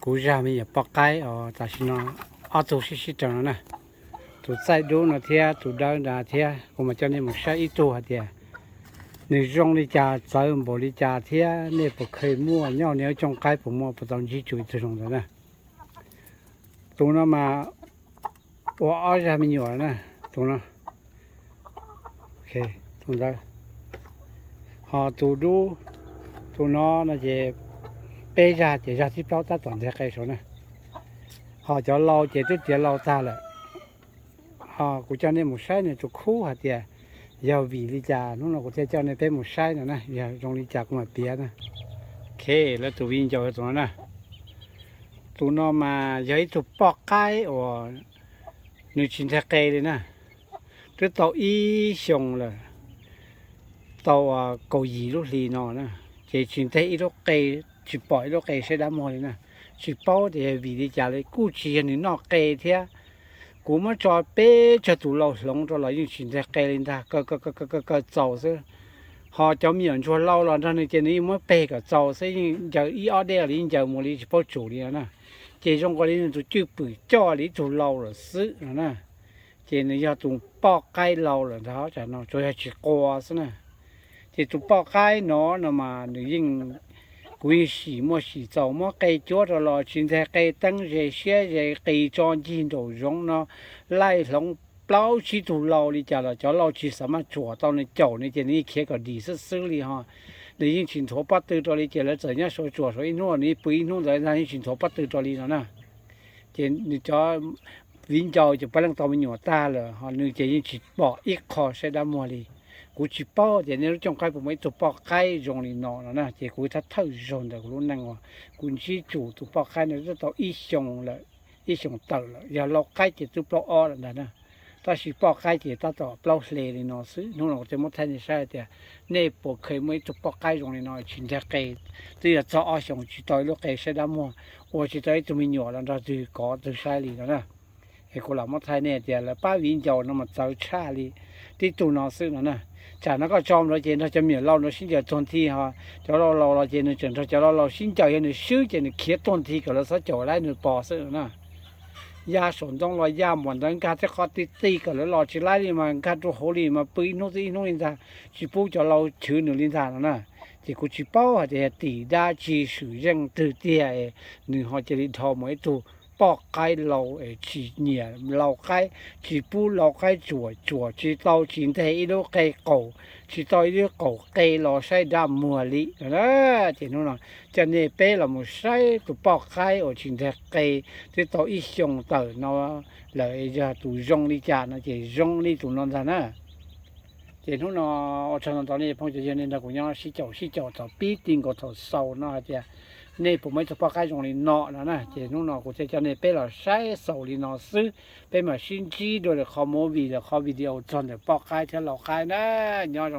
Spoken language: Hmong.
Kuv zaj me nyuam poj qaib os, tam sim no ob tug sib sib raws no na. Tus txaij dub no thiab tus dawb nrad thiab, kuv mam coj nej mus saib ib tug hais tias nws zoo li cas, txawv npaum li cas thiab nej puas kheev muaj nyob niaj cooj qaib puas muaj, puas tau ntsib tsuas ib tug zoo ntawd na. Tus no mas ua ob zaj me nyuam na, tus no, tus ntawd. Ho tus dub, tus no no ces peb zaj ces zaj thib plaub tab tom nteg qe saud na. Ho cov lau ces twb tiav lau tag lawm. Ho kuv coj nej mus saib nws tus khub hais tias yog vim li cas, hnub no kuv thiaj coj nej peb mus saib no na, yog zoo li cas kuv mam piav na. Ok, lawv tus viv ncaus tus no na. Tus no mas yog ib tug poj qaib uas nws tsis nteg qe li na. Twb tau ib xyoos lawm, tau kaum yim lub hlis no na, ces tsis nteg ib lub qe, tsis pom ib lub qe saib dab muag li na. Tsis paub tias yog vim li cas li, kuj tsis yog nws noj qe thiab. Kuv muab tso peb tsawg tus lau hloov rau los yeej tsis nteg qe li ntag, kaw kaw kaw txaus xwb. Ho cov me nyuam ntsuag lau los nrog nws ces nws yeej muab peg kom txaus xwb, yeej ncaws ib ob dej los yeej ncaws mus li tsis paub tsum li no na. Ces zoo nkaus li nws tus cwj pwm coj li ib tug lau lawm xwb no na. Ces nws yog tus poj qaib lau lawm ntag, tsam no tsuas yog tsis qua xwb na. Ces tus poj qaib no no mas nws yeej, kuv yeej sim muaj sim txaus, muab qe cuab rau los tsis nteg qe, teeb ze siab ze qis tso ncig nraum zoov no, laij hloov plaub tsib tug lau li cas los cov lau tsis xav maj tsuam tau nws caum nws ces nws yeej khiav kom dim xwb xwb li ho. Nws yeej tsis nthuav pob tw rau li ces lawv txawm nyob sau tsuam saum ib hnub, nws yeej pw ib hnub ntawd yeej tsis nthuav pob tw rau li no na. Ces nws cov viv ncaus ces puav leej tau me nyuam tag lawm ho nws ces yeej tsis pom ib qho saib dab muag li. Kuv tsis paub tias nej lub cooj qaib puas muaj ib tug poj qaib zoo li no no na, ces kuv thawj thawj zaug ntawm kuv lub neej uas kuv ntsib tsum tus poj qaib no twb tau ib xyoo lawm, ib xyoos tawm lawm, yog lau qaib ces twb plaub ob lawm ntag na. Tab sis poj qaib ces tab tom plaub hle li no xwb. Hnub no kuv thiaj muab thaij nej saib hais tias nej puas kheev muaj ib tug poj qaib zoo li no tsis nteg qe, twb yog txog ob xyoos tsis tau ib lub qe saib dab muag, ua tsis tau ib tug me nyuam los nrog twg kov twg saib li no na. Es kuv lam muab thaij nej tias lawv pab viv ncaus no mas txawv tshaj li tib tug no xwb no na. Tsam no koj tso mus ces nrog cov me nyuam lau no sib ncaws tuag nthi ho, cov lau laus los ces nws tseem nrog cov lau laus sib ncaws, yog nws swb ces nws khiav tuag nthi kom lawv txhob caum laib nws pos xwb no na. Ya saum ntoo los ya npaum ntawd, nkag tej qhov ti ti kom lawv los tsis laib li mas nkag rau hauv li mas pw ib hnub twb ib hnub li ntag, tsis pub cov lau chwv nws li ntag no na. Ces kuv tsis paub hais tias yog tim dab tsi swm zeej twg tiag, nws ho cia li dhau mus ib tug poj qaib lau es tsis nyiam lau qaib, tsis pub lau qaib tsuam, tsuam tsis tau, tsis nteg ib lub qe qaum, tsis tau ib lub qaum qe los saib dab muag li no na. Ces hnub no coj nej peb los mus saib tus poj qaib uas tsis nteg qe twb tau ib xyoos tawm no lawm yog tus zoo li cas no ces zoo li tus no ntag na. Ces hnub no ua tsaug ntau ntau nej phooj ywg nej nrog kuv nyob sib caum sib caum thaum pib ti nkaus thaum xaus no hais tias nej puas muaj ib tug poj qaib zoo li no no na. Ces hnub no kuv thiaj coj nej peb los saib xaus li no xwb, peb mam sib ntsib dua lwm qhov movie lwm qhov video txog ntawm poj qaib thiab lau qaib na. Nyob zoo